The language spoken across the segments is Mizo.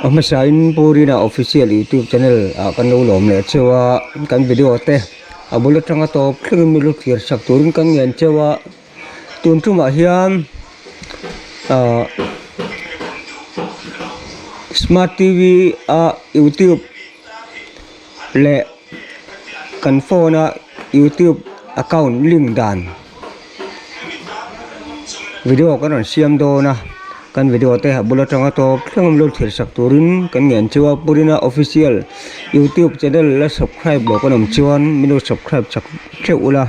A hmasain Pu Rina Official YouTube channel ah kan lo lawm leh cheu a, kan video te a bul atanga tawp thlengin mi lu thlir sak turin kan ngen cheu a, tun tumah hian ahh smart T_V a youtube leh kan phone a youtube account link dan video kan rawn siam dawn a kan video te a bul atanga tawp thleng lo thlir sak turin kan ngen chu a purina official youtube channel la subscribe lo kan awm chuan min lo subscribe chak theuh ula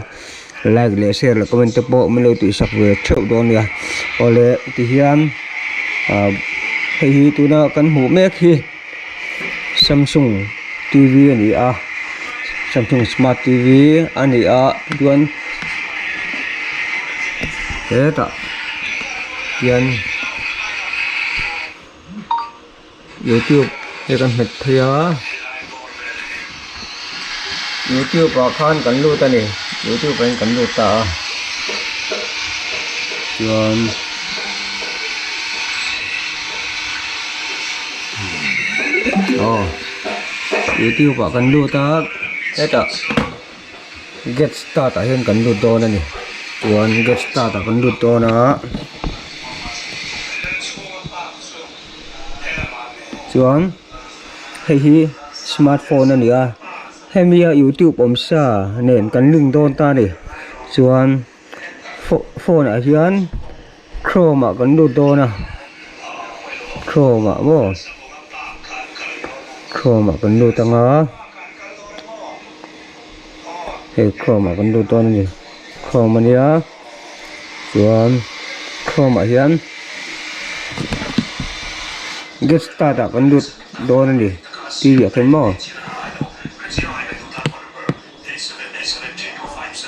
like leh share leh comment te pawh min lo tih sak ve theuh dawn nia awle tihian ah hei hi tuna kan hmuh mek hi. Samsung T_V a ni a Samsung smart T_V a ni a chuan hetah hian youtube te kan hmet phei a youtube ah khan kan lut a ni youtube ah hian kan lut ta a chuan. Aw youtube ah kan lut a hetah get start ah hian kan lut dawn a ni chuan get start ah kan lut dawn a chuan hei hi smart phone a ni a hemi a youtube awm sa nen kan link dawn ta a ni chuan. Phone ah hian chrome ah kan lut dawn a chrome ah maw chrome ah kan lut anga hei chrome ah kan lut dawn a ni chrome ania chuan chrome ah hian get start ah kan lut dawn a ni T V ah khian maw.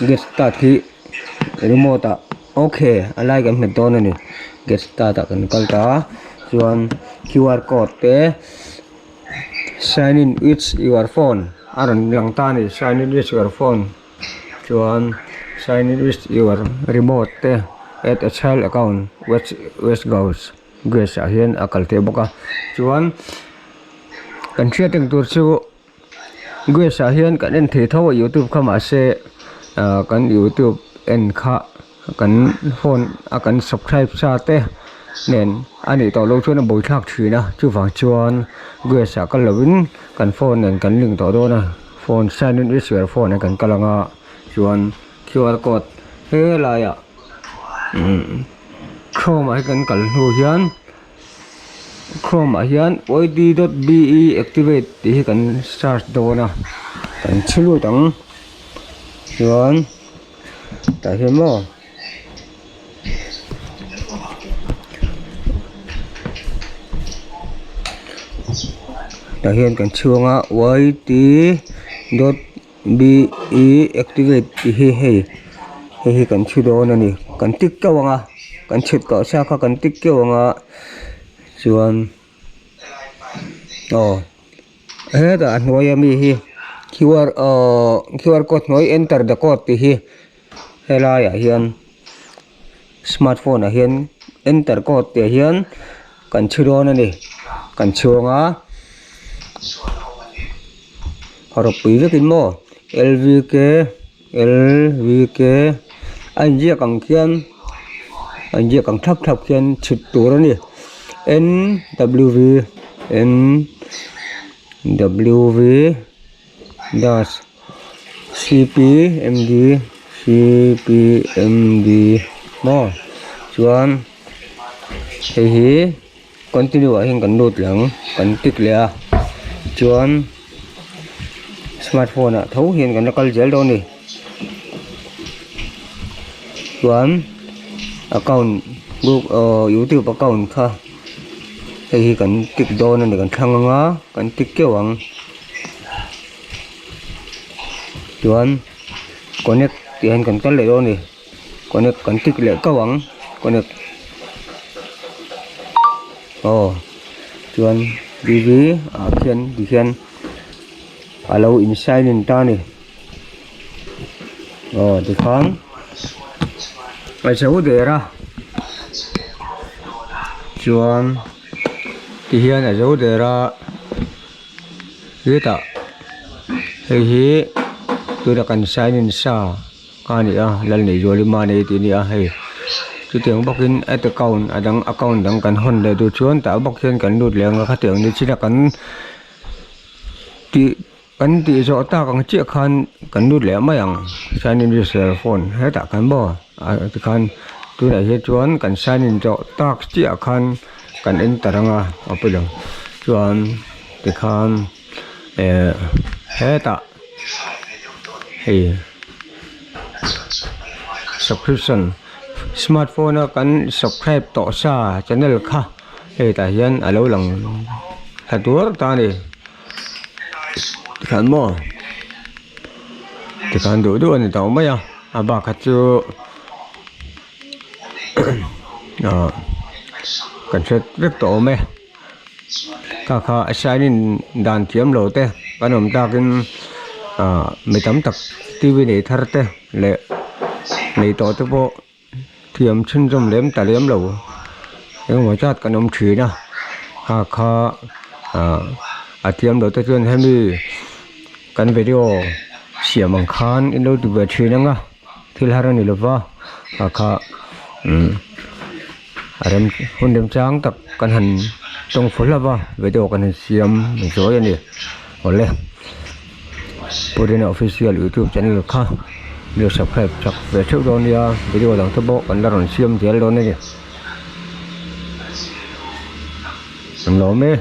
Get start hi remote ah ok a lai kan hmet dawn a ni get start ah kan kal ta a chuan Q_R code te sign in with your phone a rawn lang ta a ni sign in with your phone chuan sign in with your remote te add a child account west goes grace ah hian a kal theih bawk a chuan kan hriat reng tur chu. Grace ah hian kan en thei tho a youtube kha mahse ah kan youtube en kha kan phone a kan subscribe sa te nen a nih tawh loh chuan a buaithlak thin a chuvang chuan grace ah kal lovin kan phone nen kan link tawh dawn a phone sign in with your phone a kan kal ang a chuan Q_R code helaiah umm chrome ah hi kan kal hnu hian. Chrome ah hian yd dot be activate tih hi kan search dawn a kan chhi lut ang chuan tah hian maw tah hian kan chhung a yt dot be activate tih hi hei hei hi kan chhi dawn a ni kan tik keuh ang a kan chhit tawh sa kha kan tik keuh ang a chuan aw hetah a hnuai ami hi Q_R aww Q_R code hnuai enter the code tih hi helaiah hian smart phone ah hian enter code tih ah hian kan chhi dawn a ni kan chhuang a a ropui vekin maw L_V_K L_V_K a inziak ang khian a inziak ang thlap thlap khian chhit tur a ni N_W_V N_W_V dash C_P_M_D C_P_M_D maw chuan hei hi continue ah hian kan lut leh ang kan tick leh a chuan smartphone ah tho hian kan la kal zel dawn a ni chuan account aw youtube account kha hei hi kan tick dawn a ni kan thlang ang a kan tick keuh ang. Chuan connect tih hian kan kal leh dawn a ni connect kan click leh kauh ang connect aw chuan T_V ah khian tikhian a lo in sign in ta a ni aw tikhan a zo der a chuan. Tihian a zo der a hetah hei hi tuna kan sign in sa kha a ni a Lalneizuali Mane tih a ni a hei chutiang bawkin add account a dang account dang kan hawn leh duh chuan tah bawk hian kan lut leh ang a khatiang ni chin a kan tih. Kan tih zawh tak ang chiah khan kan lut leh mai ang sign in register phone hetah khan maw ah tikhan tunah hian chuan kan sign in zawh tak chiah khan kan enter ang a a pawi lo chuan tikhan eh hetah hei subscription smartphone a kan subscribe tawh sa channel kha hetah hian a lo lang thla tuar ta a ni. Tikhan maw tikhan duh duh a ni tawh mai a a bak kha chu ah kan hre vek tawh awm e kha kha a sign in dan thiam lo te kan awm takin ah mi tam tak t v nei thar te leh nei tawh te pawh. Thiam chhunzawm lem ta lem lo engemaw zat kan awm thin a kha kha ah a thiam loh te chuan hemi kan video siam ang khan in lo ti ve thin ang a thil har a ni lova kha kha umm a rem hun remchang tak kan han tawng fo hlauh va video kan han siam zawi a ni awle. Purina official youtube channel kha lo subscribe chak ve theuh dawn nia video dang te pawh kan la rawn siam zel dawn a ni. An lawm e.